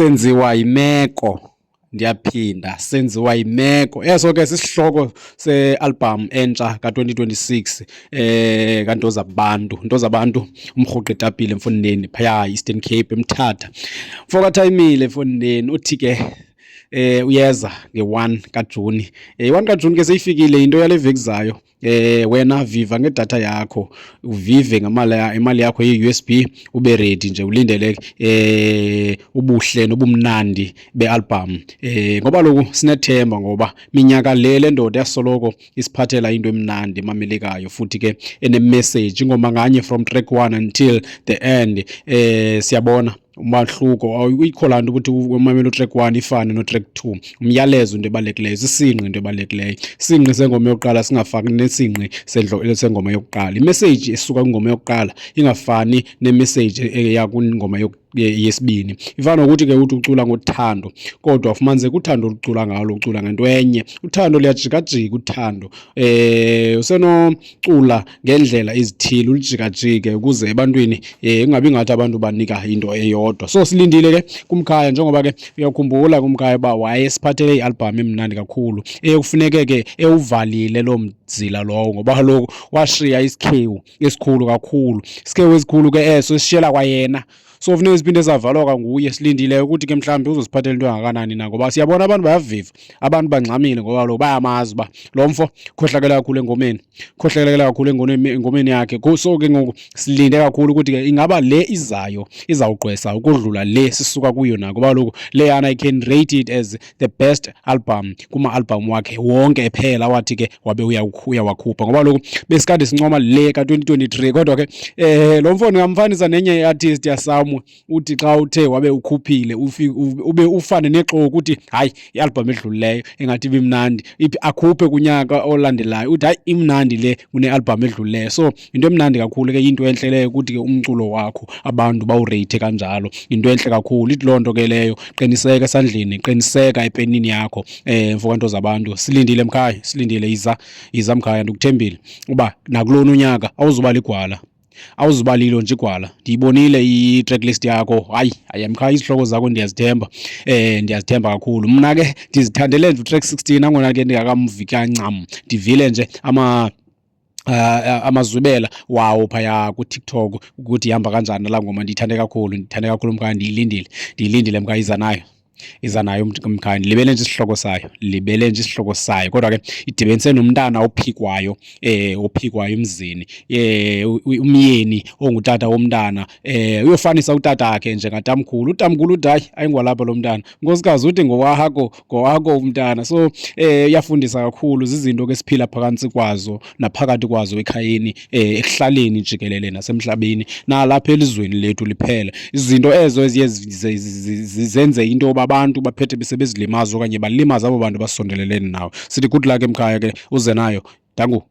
Senziwa yimeko, ndiyaphinda, senziwa yimeko. Eso ke sisihloko se-album entsha ka-2026 kaNtozabantu. Ntozabantu umrhuqi itapile mfondini phaya Eastern Cape eMthatha. Mfokathayimile mfondini uthi ke uyeza nge-1 kaJuni. I-1 kaJuni ke seyifikile, yinto yale veki zayo. Wena viva ngedatha yakho, uvive ngemali, imali yakho ye-USB, ube ready nje ulindele ubuhle nobumnandi bealbum, ngoba loku sinethemba, ngoba minyaka le le ndoda yasoloko isiphathela into emnandi emamelekayo futhi ke ene-message, ingoma nganye from track 1 until the end. Siyabona umahluko, ayikho laa nto ukuthi umamela utrack 1 ifane notrack 2. Umyalezo into ebalulekileyo, sisingqi into ebalulekileyo. Isingqi sengoma yokuqala singafani nesingqi sengoma yokuqala, imessage esuka kwingoma yokuqala ingafani nemessage eya kwingoma yesibini. Ifana nokuthi ke uthi ucula ngothando, kodwa ufumaniseke uthando olucula ngalo ucula ngento enye. Uthando luyajikajika, uthando usenocula ngendlela ezithile, ulijikajike ukuze ebantwini ingabi ngathi abantu banika into eyodwa. So silindile ke kumkhaya, njengoba ke uyakhumbula kumkhaya uba wayesiphathele ialbum emnandi kakhulu, ekufuneke ke ewuvalile loo mzila lowo, ngoba kaloku washiya isikhewu esikhulu kakhulu, isikhewu esikhulu ke eso esishiyela kwayena. So funeka ziphinde zavalwa kwanguye. Silindile ukuthi ke mhlawumbi uzosiphathela into engakanani na, ngoba siyabona abantu bayaviva, abantu bangxamile, ngoba kaloku bayamazi uba lo mfo ukhohlakele kakhulu engomeni, ukhohlakele kakhulu engomeni yakhe. So ke ngoku silinde kakhulu ukuthi ke ingaba le izayo izawugqwesa ukudlula le sisuka kuyo na, ngoba kaloku leyana I can rate it as the best album kuma-album wakhe wonke ephela wathi ke wabe uyawakhupha, ngoba kaloku besikade sincoma le ka-2023. Kodwa ke lo mfo ndingamfanisa nenye i-artist yasamwe, uthi xa uthe wabe ukhuphile ube ufane nexoki, uthi hayi, i-album edlulileyo engathi ibimnandi, iphi, akhuphe kunyaka olandelayo uthi hayi, imnandi le kune-album edlulileyo. So into emnandi kakhulu ke, into entle leyo ukuthi ke umculo wakho abantu bawurate kanjalo, into enhle kakhulu. Ithi loo nto ke leyo, qiniseka esandleni, qiniseka epenini yakho, mfokanto zabantu. Silindile mkhaya, silindile, iza, iza mkhaya, ndikuthembile uba nakulona unyaka awuzuba ligwala, awuzuba lilo nje igwala. Ndiyibonile i-tracklist yakho, hayi hayi mkhaya, izihloko zakho ndiyazithemba, ndiyazithemba kakhulu. Mna ke ndizithandele nje utrack 16, nangona ke ndingakamvi kancam, ndivile nje amazwibela wawo phaya kuTikTok ukuthi ihamba kanjani laa ngoma. Ndiyithande kakhulu, ndiyithande kakhulu mkhaya, ndiyilindile, ndiyilindile mkhaya, iza nayo, iza nayo mkhaya. Ndilibele nje isihloko sayo, libele nje isihloko sayo, kodwa ke idibenise nomntana ophikwayo, ophikwayo emzini, umyeni ongutata womntana uyofanisa utata wakhe njengatamkhulu. Utamkhulu uthi hayi, ayingwalapha lo mntana, unkosikazi uthi ngowakho, ngowakho umntana. So iyafundisa kakhulu, zizinto ke esiphila phakathi kwazo naphakathi kwazo ekhayeni, ekuhlaleni jikelele, nasemhlabeni, nalapha elizweni lethu liphela. Izinto ezo eziye zenze into yoba abantu baphethe besebezilimaza okanye balimaza abo bantu basondelelene nawo. Sithi good luck emkhaya ke, uze nayo, danku.